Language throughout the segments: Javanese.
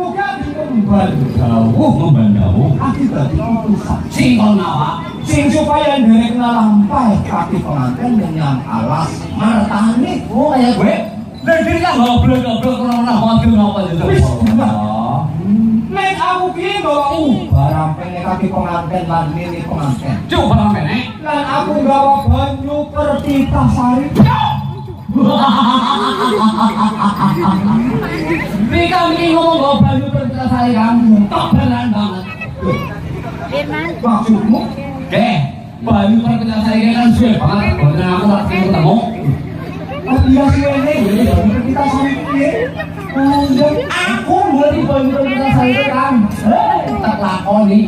Mugi-mugi dikembal dawuh, Ngembal dawuh. Aki dadi utusan. Sing kon ngapa? Sing supaya nderek nglampahi kaki pengantin menyang alas martani. Oh, kaya kuwe. Lah diri kan goblok-goblok ora mobil ngapa itu. Wis, nek aku ki nggawa barang pene kaki pengantin lan nini pengantin. Coba barang pene. Lan aku nggawa banyu perpitasari. Rika ini ngomong gawa banyu perpitasari kamu kebenaran banget. Maksudmu? Deh, banyu perpitasari kan suwe banget. Boten aku tak ketemu. Iya suwene banyu perpitasari piye? Oh, iya. Aku ngerti banyu perpitasari kan. Tak lakoni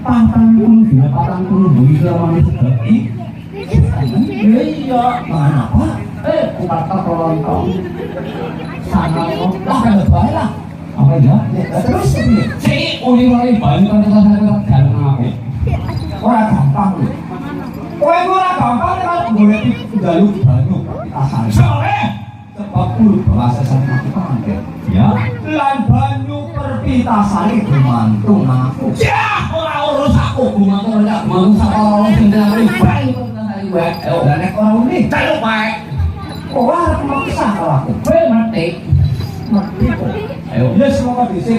40 dina 40 bengi kelamane sedeki. Iya, mangan apa? Kupat lontong. Sana kok. Lah kan bae lah. Apa ya? Ya, terus piye? Sing uli-uli banyu perpitasari tetep jaluk nang aku. Ora gampang lho. Kowe ku ora gampang nek arep golek njaluk banyu perpitasari. Sore. Sebab kulo bawasan aku pengantin. Ya. Lan banyu perpitasari gumantung nang aku. Ya, ora urus aku gumantung ora gumantung sapa ora sing nang banyu perpitasari wae. Ayo, Lah nek ora uni, jaluk wae. Ora arep maksa karo aku. Kowe mati. Mati kok. Ayo. Ya semoga dhisik.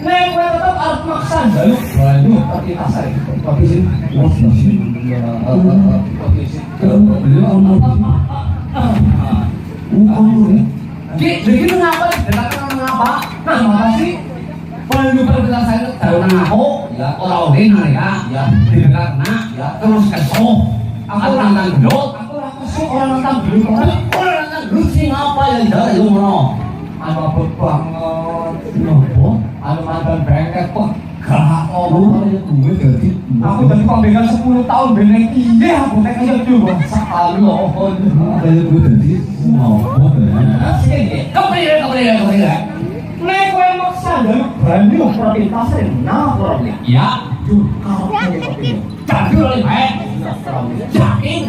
Nek kowe tetep arep maksa njaluk banyu perpitasari, tapi sih Wes sih. tapi sih. Ki, iki ngapa? Dadakan ngapa? Nah, makasih. Banyu perpitasari itu jaluk nang aku. Ya. Ora uni nang ya. Ya. Didengar Ya. terus kesuh. Aku nantang gelut. Aku ora kesuh, ora nantang gelut ora. Ora nantang gelut sing apa yang jaluk iku ngono. Anu abot banget. Ngopo? Anu mantan bengket pegah Oh, ya gue dadi Aku dadi pembegal 10 tahun beneng piye aku nek kaya coba Allah, kaya gue dadi ngopo Kepriye kepriye kepriye? Nek kowe maksa njaluk banyu perpitasari nah ora boleh. Ya, Karepe kepriye? jadul oleh bae. Yakin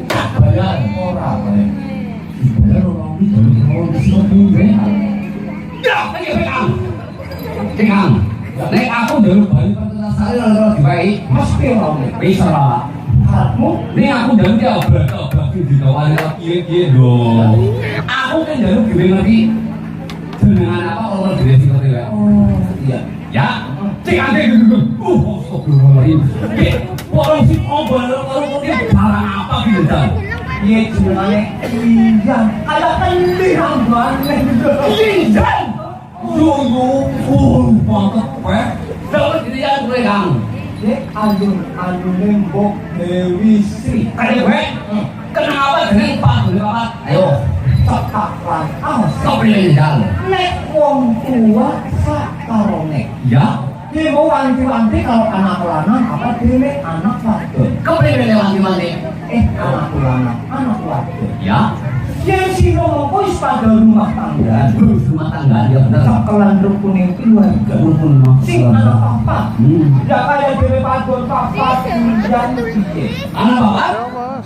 tak bayar. Ora boleh. Dibayar ora kuwi jaluk ora wis Ya, iki Kang. Kang. Nek aku njaluk banyu perpitasari ora diwehi, Mesti ora boleh. wis ora. Karepmu Nek aku njaluk ya obrol-obrol ditawari piye-piye lho. Aku kan njaluk dhewe ngerti jenengan apa ora dhewe sing ngerti wae. Oh, iya. Ya, cek ande gitu. Astagfirullahaladzim. Ki, wong sing obrol karo iki barang apa ki lho. Piye jenengane? Iya, kaya kendi rambane. Iya. Yo yo, oh, banget kowe. Dapat dirian kowe, Kang. Dek alun-alune Mbok Dewi Sri. Kaya kowe. Kenapa jeneng Pak Dewi Papat? Ayo, Cekak lan aos. kepriye jal? Nek wong tua sak karone. Ya, Ki mau wanti-wanti kalau anak lanang apa dhewe anak wadon. kepriye wanti-wanti? Anak lanang, anak wadon. Ya, Yen sing ngomong wis pada rumah tangga. rumah tangga ya bener. Cekelan rukuning keluarga. Rukun. Sing anak papat. Ya kaya dhewe padon papat yang piye. Anak papat?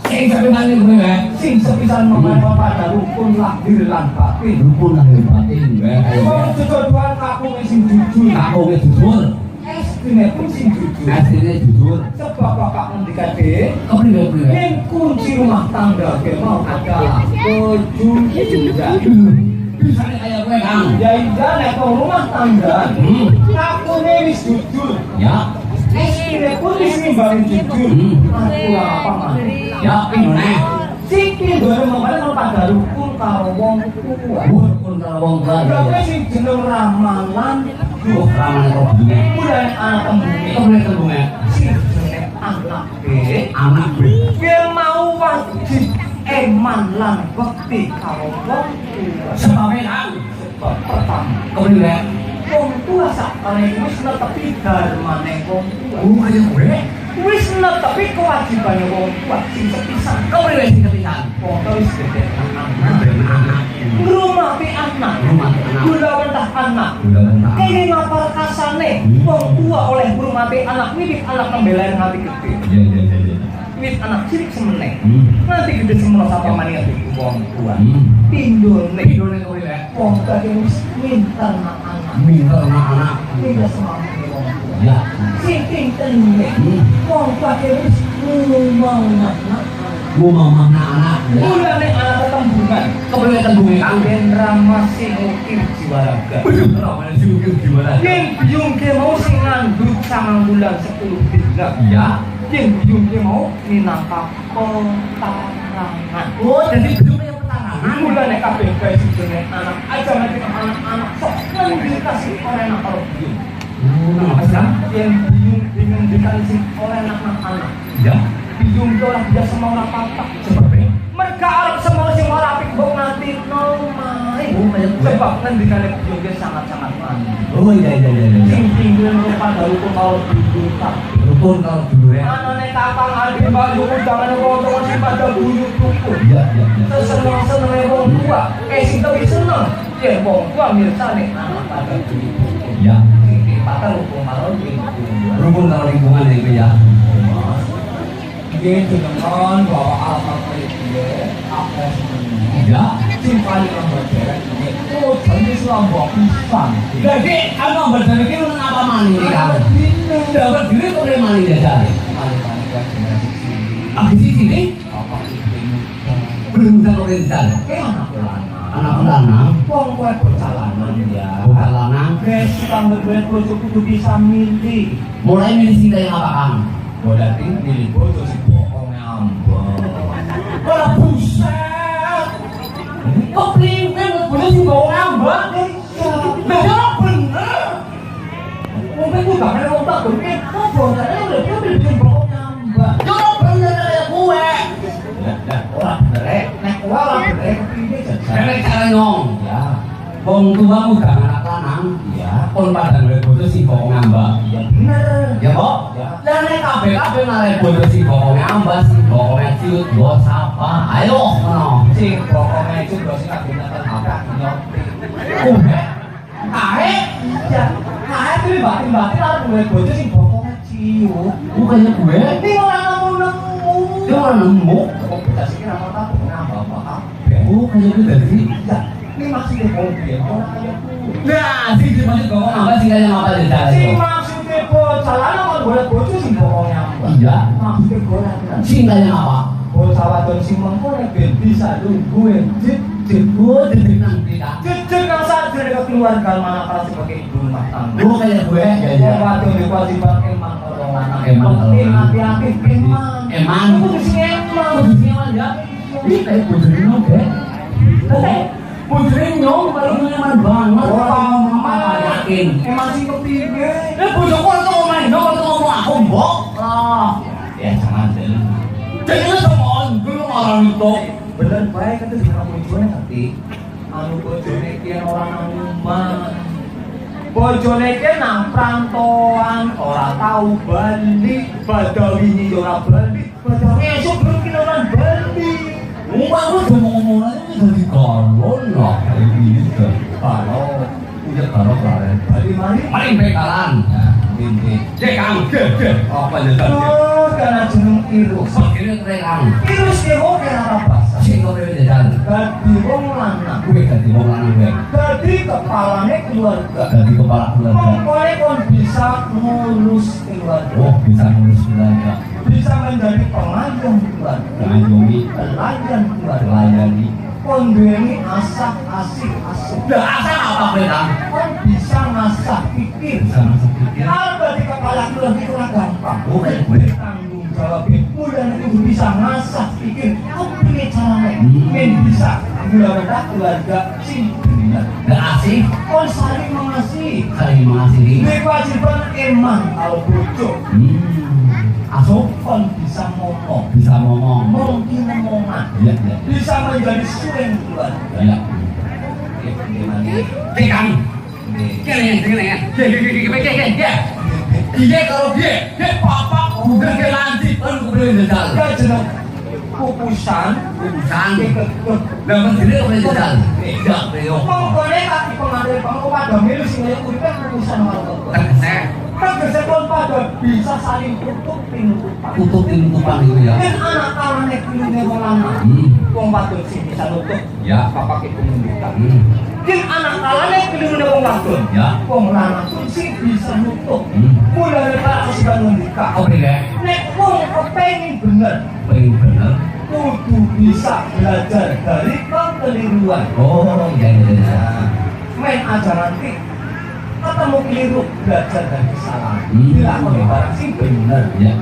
Sing sepisan kowe wae. Sing sepisan mengapa pada rukun lahir lan batin. Rukun lahir batin wae. Wong jojodohan kakunge sing jujur. Kakunge jujur. Estine pun sing jujur. Estine jujur. Sebab bapak ngendika dhewe, Kepriye kepriye? yen kunci rumah tangga ke mau adalah kejujuran. Bisa kaya kowe, Kang. Ya iya nek wong rumah tangga kakune wis jujur. Ya. Estine pun wis ngimbangi jujur. Aku apa maneh? Ya, pindhone. Sing pindhone mengkane kalau pada rukun karo wong tua. Rukun karo wong tua. Lha kowe sing jeneng ramalan, Oh, ramalan karo bune. Mulane ana tembunge. Kepriye tembunge? Sing jenenge anak B. Anak B. Kowe mau wajib eman lan bekti karo wong tua. Sebabe, Kang. Sebab pertama, Kepriye? wong tua sakjane wis netepi dharmane wong tua. Oh, kaya kowe. Wis netepi kewajibane wong tua sing sepisan. Kepriye sing sepisan? Wong tua wis gede anak. Anak. Ngrumati anak. Ngrumati anak. Gula wentah anak. Gula wentah. Kene ngapal kasane wong tua oleh ngrumati anak wiwit anak nembe lahir nganti gede. Iya, iya, iya, iya. Wiwit anak cilik semene. Nganti gede semono sapa maning wong tua. Pindhone Pindhone kepriye? Wong tua wis minter anak. anak. Minter nang anak. Minter semangat wong tua. Ya. Sing ping telune. Wong tua ki wis ngomong anak. Ngomong anak. Ya. Mulane anak tetembungan. Kepriwe tembunge Kang? Yen rama sing ukir jiwaraga. Rama sing ukir jiwaraga. Yen biyung ke mau sing ngandut 9 bulan 10 dina. Iya. Yen biyung ke mau minangka petarangan. Oh, jadi biyung kaya petarangan. Mulane kabeh bae sing jenenge anak aja ngerti anak-anak sok ngendika sing ora enak karo biyung. Apa sih? Yen biyung ngendikan sing ora enak nang anak. Iya. Biyung ki ora biasa mau ora apa-apa. Sebabe mereka arep semua sing ora apik mbok nganti omahe. Oh, kaya gue. Sebab ngendikane biyung ki sangat-sangat manis. Oh iya. Sing tinggal pada rukun kalau buyut kabeh. Rukun kalau dulu ya. Anane kakang adi mbak yo undangan wong tuwa sing pada buyut rukun. Iya. Seseneng-senenge wong tua, sing lebih seneng yen wong tua mirsane anak pada buyut rukun. Iya. Sing dipatah rukun karo lingkungan. Rukun karo lingkungan itu ya. Nggih jenengan bawa alamat piye, akeh senenge. Iya. Sing paling nomor derek nggih. Oh, jenis lombok pisan. Jadi, aku nomor derek iki nang apa maning iki, Kang? Dapat diri kok rene maning jajal. Paling-paling kan generasi cilik. Ah, di sini Apa iki belum kok rene jajal. Anak lanang. Anak lanang, Wong kowe bocah lanang ya. bocah lanang. Wes tambah bojo kudu bisa milih. Mulai milih sing kaya apa, Kang? Berarti milih bojo sing bokonge ambon. Ora buset. Kok priwe bojo sing bokonge ambon? Iya. Lah ya bener. Wong kowe gak kena wong tak piye? Kok bocahne udah pilih sing bokonge ambon. Ya ora bener kaya kowe. Lah, ora bener e. Nek kowe ora bener e kepiye jajal? Nek cara nyong. Iya. Wong tua muda anak lanang, Iya. pun pada golek bojo sing bokonge ambon. Iya bener. Ya, Mbok. Ya. Lah nek kabeh-kabeh malah bojo sing bokonge ambas, sing bokonge ciut, yo sapa? Ayo ngono. Sing bokonge ciut yo sing kagunatan hak nyopi. Kuwe. Kae, Iya. Kae kuwi batin-batin arep golek bojo sing bokonge ciut. ku kaya gue. Ini ora nemu-nemu. Dia ora nemu. Kok bocah sing ora tau bokonge ambah kabeh. Oh, kaya gue dadi. Iya. Ini maksudnya wong biyen ora kaya kuwi. Nah, sing dimaksud bokong ambas sing kaya ngapa jajal. Sing maksudnya bocah lanang kon golek bojo sing bokonge ambah. Iya. Maksudnya golek tenan. Sing kaya ngapa? Bocah wadon sing mengko nek ben bisa lungguhe jejeg. Oh, jadi nang kita. Jejeg nang sadurunge keluarga manakala sebagai ibu rumah tangga. Oh, kaya gue. Ya, ya. Wong wadon duwe kewajiban eman karo lanang. Eman karo Penting lanang. hati-hati eman. Eman. Kudu sing eman. Kudu sing eman ya. Iki kayak bojone nyong, Dek. Bojone nyong paling eman banget. Ora Ora yakin. Eman sing kepiye? Eh bojoku ora tau ngomong nyong, ora tau ngomong aku, Mbok. Lah, Ya jangan del. jadi sama anggul marang itu. Bener bae kata jeneng bojone ngerti. Anu bojone iki ora nang omah. Bojone iki nang perantauan, ora tau bali, badawini yo ora bali, badawi esuk mungkin ora bali. Wong aku udah ngomong aja dadi galon lah kayak gitu. Kalau Udah galon lah. bali mari. Paling bekalan. Nah, ini. Cek Kang, ge ge. Apa jajal? Oh, karena jeneng Irus. Kene kere Kang. Irus ki wong ora basa. Sing kok jajal. Dadi wong lanang, Gue dadi wong lanang gue. dadi kepalane keluarga. Dadi kepala keluarga. Mengkone kon bisa ngurus keluarga. Oh, bisa ngurus keluarga. Bisa menjadi pengayom keluarga, Mengayomi, pelayan keluarga. melayani. Kon duweni asah asih asuh. Lah asal apa kowe Kang? Kon bisa ngasah pikir. Bisa masuk pikir. Kalau dadi kepala keluarga itu ora gampang. Oh, kayak gue. Tanggung jawab mulane kudu bisa ngasah pikir. Kepiye carane men bisa ngelola keluarga sing bener. Lah asih Kon saling mengasihi. saling mengasihi. Duwe kewajiban emang kalau bojo Asuh kon bisa ngomong, bisa ngomong. mungkin ngomongan, Iya, iya. bisa menjadi sueng keluarga. Iya. Gimana? Cek Kang. Kene kene. Ge ge ge ge ge ge. Iya kalau ge, ge papa udah ge lanti kan kepriwe jajal. Ya jeneng kukusan, Urusan. kekeh. Lah menteri kepriwe jajal. Iya, yo. Mongkone kaki pengantin pangko pada milu sing kaya uripe kukusan karo kekeh. Tegese Tegese kon pada bisa saling tutup pinutupan. tutup pinutupan itu ya. Yen anak karane kulune wong lanang, Wong wadon sing bisa nutup. Ya. Bapak ibu ngendikan. Hmm. Yen anak kalane kelirune wong wadon. Ya. Wong lanang pun sing bisa nutup. Hmm. Mulane Pak Kasiban ngendika. Apa ya? Nek wong kepengin bener, Pengen bener. Kudu bisa belajar dari kekeliruan. Oh, iya. Main aja nanti ketemu keliru, belajar dari kesalahan. Hmm. Dilakoni barang sing bener. Iya.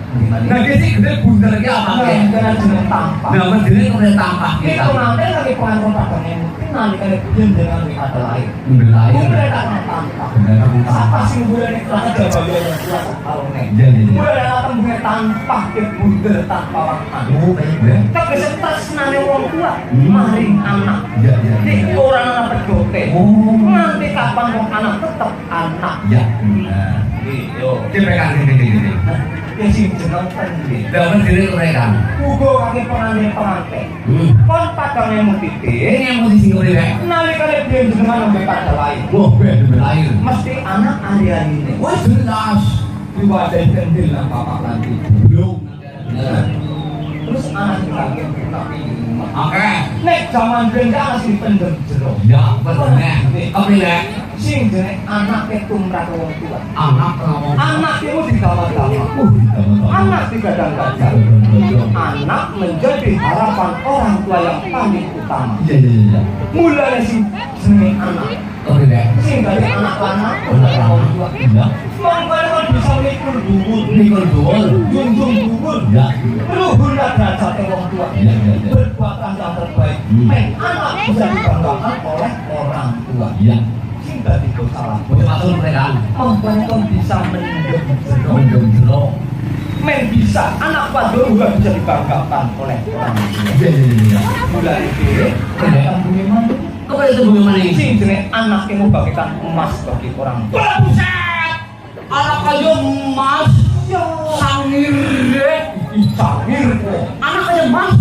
Nah, dia sih gede bunder ki apa Nah, ki? kena jeneng tampak. Nah, mendene kemudian tampak kita. Itu nanti lagi pengantin padangnya mungkin nalikane jenengan ada lain. Belain. Mulai tak tampak. Bener Siapa sing mulai aja bagi orang tua sakalone. Iya. Mulai tembungnya tanpa ke bunder tanpa wangan. Oh, baik ya. Tegese tresnane wong tua Hmm. maring anak. Iya. Nek ora ana pedote. Oh. Nganti kapan wong anak tetep anak. Ya, bener. Iya. Ki pegang gini gini gini. Ya sing jeneng pendhe. Lah, mendene mereka. Uga kaki pengantin-pengantin. Hmm. Kon padang emu titik. Ini yang mau disinggung ya. Nalikane biyen jenengan nembe pada lain. Wah, belain. Mesti anak ari-arine. Wah, jelas. Diwadahi kendil nang bapak lan ibu. Belum. Bener. Terus anak dipanggil tapi di rumah. Oke. Nek jaman biyen kan sing pendem jero. Ya, bener. Kepriwe? Sing jenenge anak tumrap wong tua. Anak ngomong. Anak itu digawa-gawa. Anak digadang-gadang. Anak menjadi harapan orang tua yang paling utama. Iya. Mulane sing jenenge anak. Kepriwe? Sing dari anak lanang wong tua. Iya. Monggo kon bisa mikul dhuwur, Mikul dhuwur. Junjung dhuwur. Ya. Luhurlah derajate wong tua. Iya. Berbuatlah yang terbaik. Hmm. Men anak bisa dibanggakan oleh orang tua. Iya. Sing dadi salah. Bocah patung mereka. Monggo kon bisa mendem jero. Mendem jero. Men bisa anak wadon juga bisa dibanggakan oleh orang tua. Iya. Mulai iki, Iya. tembunge mana? Kepriwe tembunge mana iki? Sing jenenge anak iku bagaikan emas bagi orang tua. Wah, buset. Anak kaya emas. Ya, Sangire. cangir kok. Anak kaya emas.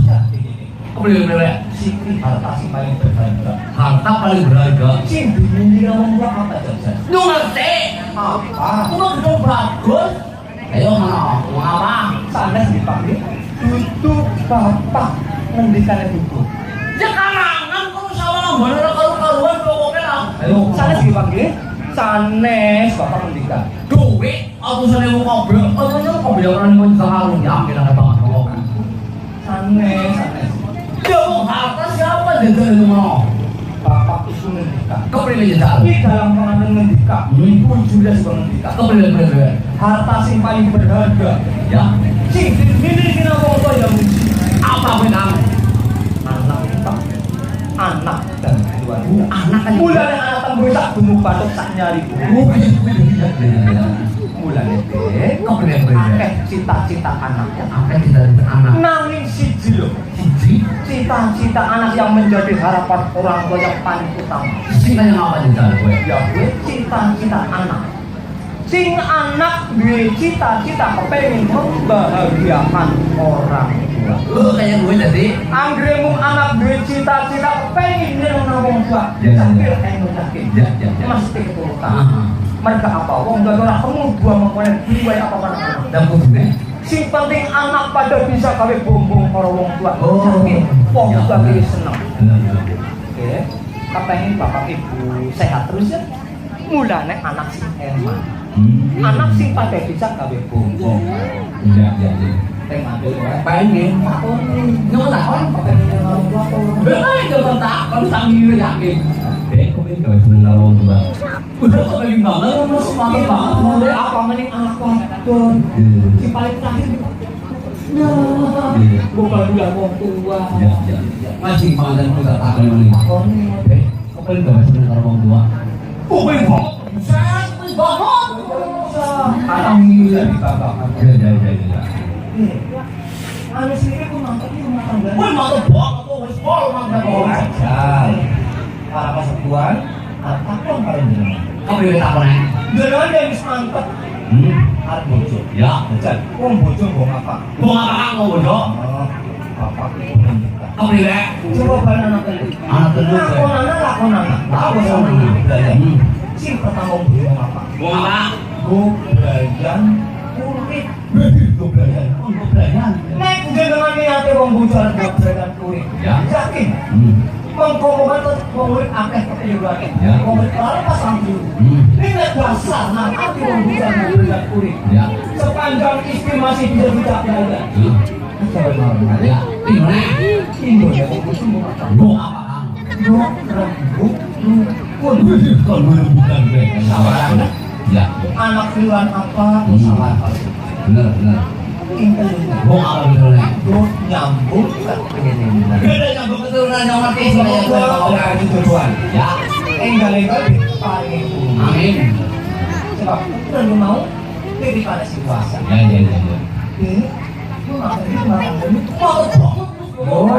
Kepriwe kepriwe? Siki harta sing paling berharga. Harta paling berharga. Sing dimiliki wong tua apa jajan? Lu ngerti? Apa? Aku mah gedung bagus. Ayo mana? Mau apa? Sanes dipanggil dudu bapak ngendikane dudu. Ya karangan kok sawang ambane ora karu-karuan pokoknya lah. Ayo, Sanes dipanggil sanes bapak ngendikan. Duit atusan ewu kabeh. Atusan kabeh ora nang sakarung ya ambil ada banget pokoknya. Sanes, sanes. Ya wong harta siapa jajal itu mau? Bapak itu ngendikan. Kepriwe jajal? Di dalam pengantin ngendika, Hmm. Ibu Julia juga ngendika. Kepriwe kepriwe? Harta sing paling berharga Ya, sing dimiliki nang wong tua ya mesti apa kowe kamu? anak kita, anak dan keluarga. Anak kan Mulane anak tembung sak gemuk bathuk sak nyari. Oh, iya. Mulane dek, Kepriwe kepriwe? akeh cita-cita anaknya. Apa yang kita anak? Nanging siji lho, Siji, cita-cita anak yang menjadi harapan orang tua yang paling utama. sing kaya ngapa jajal kowe? Ya kuwe cita-cita anak. Sing anak duwe cita-cita kepengin membahagiakan orang tua. Lu kayak gue jadi Anggere mung anak duwe cita-cita kepengin nyenengno wong tua, Ya. cakil eno yakin. Ya. Mesti keturutan. Ah. Merga apa? Wong tua ora kemu dua mengkono duwe apa apa. Dan kudune Sing penting anak pada bisa gawe bombong karo wong tua. Oh. Yakin wong Ya. tua iki seneng. Bener. Oke. Kepengin bapak ibu sehat terus ya. Mulane anak sing eman. Hmm. Anak sing pada bisa gawe bombong. Iya. Teng ambil wae. Pengen. Takoni. Nyuwun takon. Kepengin wong tua apa ora? Bener yo takon sangire yakin. Dek, kok pengen gawe seneng karo wong tua. Udah kok pengen banget, terus mantep banget. Mulai apa mending anak wadon. Iya. Sing paling terakhir nah, Iya. bukan bilang wong tua. Iya. Ngaji panganan ku tak takon ngene. Takoni. Dek, kok pengen gawe seneng karo wong tua? Kok pengen banget. Buset, pengen banget. Anak bisa dibanggakan. Iya. Iya. Anu sendiri aku mantep ini rumah tangga. Wih, mantep banget, wis pol mantep banget. Jajal. Para kesepuan, takon karo jenengan. Kepriwe takone? Jenengan yang wis mantep Hmm. arep bojo. Ya. Jajal, wong bojo nggo ngapa? Wong apa kang bojo? Oh, bapak ibu ngendikan. Kepriwe? Jawaban anak telu. Anak telu, ya. Lakonana lakonana. Lakonana. Lakonana. Hmm. Sing pertama wong bojo ngapa? Wong apa? Go belayan kulit. Go belayan. Oh, go belayan. Nek jenengan niate wong bojo bojo arep gabrekan urip. Ya. Yakin. Mengko tetep wong urip akeh kekeliruane. Ya. Wong urip ora lepas ambil. Ini dasar nang ati wong bojo arep gabrekan urip. Ya. Sepanjang istri masih bisa tidak berada. Ya. Ini Indo ya wong bojo mau apa? Go apa Kang? Go rembuk rukun. Kon bukan gue. Musyawarah. Ya. Anak keluar apa? Musyawarah. Bener bener. Intelnya. Go apa bener? Go nyambung keturunan. Beda nyambung keturunan yang mati Semoga tujuan. Ya. Enggal-enggal diparingi umur. Amin. Sebab ukuran lu mau titipane si kuasa. Ya ya ya ya. Ini lu makan ini makan ini mau Oh,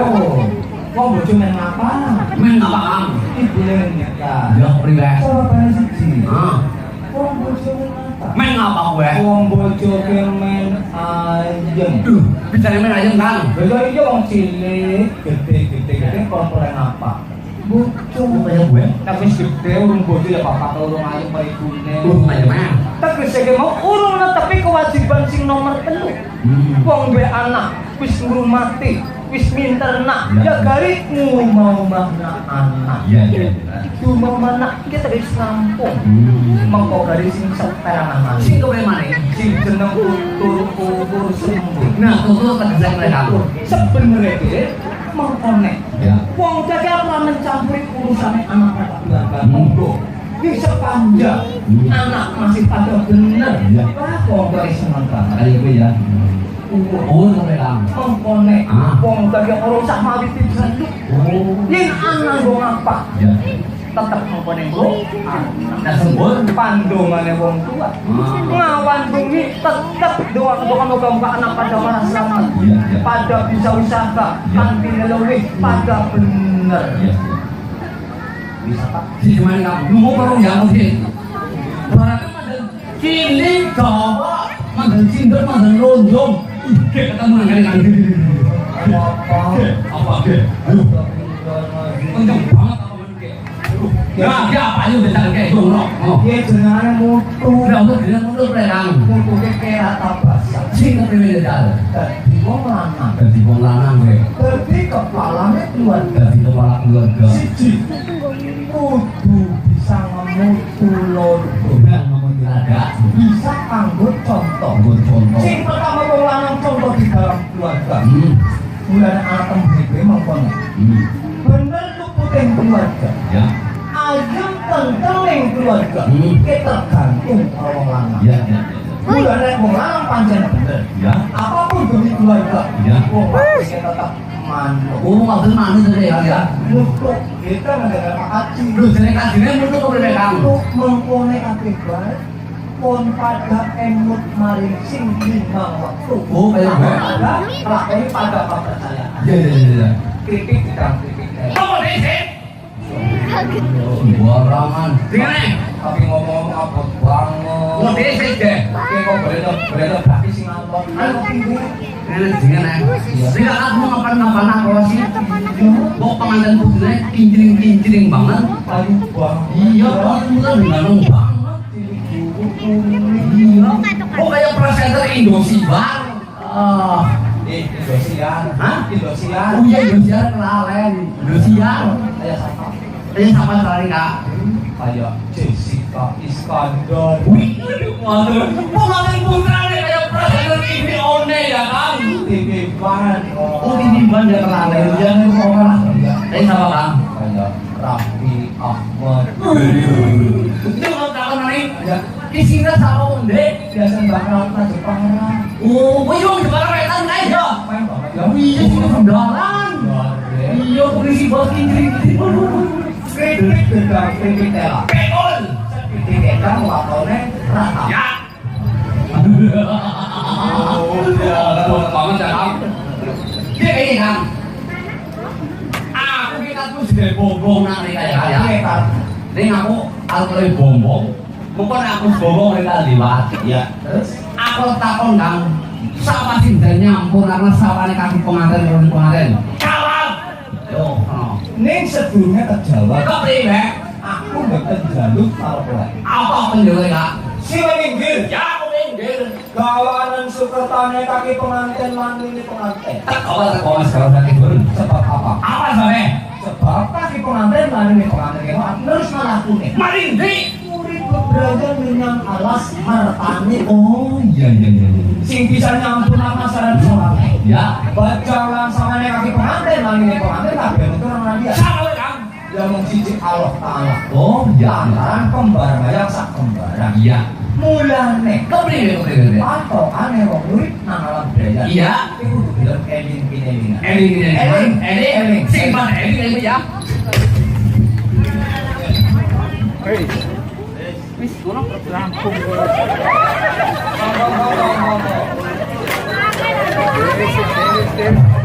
wong bojo men ngapa? Men apa Kang? Ibune men nyata. Ya kepriwe? Jawabane siji. Ah. Wong bojo men ngapa? Men apa gue? Wong bojo ki men ayem. Duh, bicara men ayem Kang. Lha iya wong cilik, gede-gede gede komponen apa? Bojo Kaya gue. Tapi wis gede urung bojo ya bapak urung ayem kaya ibune. Urung ayem ah. Tegese ki mau urung netepi kewajiban sing nomor 3. Wong duwe anak wis ngrumati, wis minternak, ya gari ngumah-umahna anak. Iya iya. Dumah anak kita wis rampung. Mengko gari sing seperangan malih. Sing kepriwe maneh? Sing jeneng tutur ukur sembun. Nah, tutur tegese mereka. Sebenere dhewe mengko nek Ya. wong jaga ora mencampuri urusane anak pada keluarga. Monggo. Di sepanjang anak masih pada bener. Ya. Wah, wong gari seneng banget. Kaya gue ya. Ukur. Oh, kepriwe Kang? Mengko nek Ah. wong jaga ora usah mawiti jaluk. Oh. Yen anak nggo ngapa? Ya. Tetep mengko ning bro. Nah, sembun. Pandongane wong tua. Ngawan bengi tetep doa-doa moga-moga anak pada waras selamat. Iya, iya. Pada bisa usaha, Iya. kanthi luwih, pada bener. Iya. Bisa Pak. Di mana kamu? Nunggu perlu ya mungkin. Barangnya mandan cilik dawa, mandan cinder, mandan lonjong. Ih, ketemu nang kene kan. Apa? Apa ge? Kenceng banget apa ge? Ya, ya apa yuk bisa ge? Ngono. Oh. Piye jenengane mutu? Lah untuk jeneng mutu pre Kang. Mutu ke rata basah. Sing kepriwe jajal? Dadi wong lanang. Dadi wong lanang kowe. Dadi kepalane keluarga. Dadi kepala keluarga. Siji. Kudu bisa ngemutu loro. Nah, ngomong ada. Bisa kanggo contoh. Nggo contoh. Sing pertama wong lanang contoh di dalam keluarga. Mulane anak tembe kuwi mengkono. Bener luputing keluarga. Ya. Ayem tenteling keluarga. Ki tergantung karo wong lanang. Ya, ya, ya. Mulane wong lanang pancen bener. Ya. Apapun demi keluarga. Ya. Wong lanang tetep manut. Oh, maksud manut itu ya, ya. Mutu kita mendengar Pak Haji. Lho jeneng kajine mutu kepriwe Kang? Mutu mengkone kabeh bae. Pun pada emut maring sing lima waktu. Oh, kaya gue. Pada lakoni pada kepercayaan. Iya, iya, iya. Kritik dan kritik. Apa sih? Sembarangan. Dingene. Tapi ngomong abot banget. Ngerti sih, Dek. Ki kok boleh berarti sing alot. Ayo piye? Ngene dingene. Sing aku mau ngapan-ngapan aku sih. Kok pengantin putune kincling-kincling banget. Ayu banget. Iya, muter ganteng banget. Iya. Kok kayak presenter Indosiar. Ah. Indosiar. Hah? Indosiar. Oh iya Indosiar kelalen. Indosiar. Kayak siapa? Kayak sama sekali Kak. Kayak Jessica Iskandar. Wih, aduh, waduh. Pengantin putrane kayak presenter TV One ya Kang. TV One. Oh, TV One ya kelalen. Iya, ora. Kayak sama Kang. Kayak Raffi Ahmad. Itu kalau takon nih, Ya, isinya sama onde. biasa bakal ta Jepara. Oh, kowe yo Jepara wetan kae ya. Main banget ya. Iya, sini bendalan. Iya, polisi bos kincling. Kritik gedang kritik tela. Pekol. Kritik gedang lakone rata. Ya. Oh, Ya, banget ya, Kang. Piye kaya Kang? Aku ki kan wis gawe bombong nang rika ya, ya. Piye, Kang? Ning aku arep gawe bombong. Mengko nek aku bombong rika liwat. Ya, terus Aku takon Kang, sapa sing ndang nyampur karena sawane kaki pengantin karo pengantin. Jawab. Yo, kono. ning sedurunge terjawab, Kok priwe? aku mboten njaluk karo kowe. Apa penjelae, Kak? Sila minggir. Ya aku minggir. Gawanan sukertane kaki pengantin lan nini pengantin. Tak kawal tak kawal sekarang sakit turun. Sebab apa? Apa sampe? Sebab kaki pengantin lan nini pengantin kene terus malakune. Maring ndi? Murid bebrayan menyang alas martani. Oh iya iya iya iya. Sing bisa nyampurna masalah soalnya. Ya. Bacalan samane kaki pengantin lan nini pengantin kabeh itu orang dia. Salah Kang. Ya mung siji Allah Ta'ala. Oh iya. Lantaran kembar mayang sak kembaran. Iya. Mulane Kepriye kepriye. patokane wong urip nang alam braya. Iya. Iku kudu gelem eling pinelingan. Eling eling eling Eling. sing mana eling eling ya. Wis kono rampung. Monggo monggo monggo. Wis wis wis.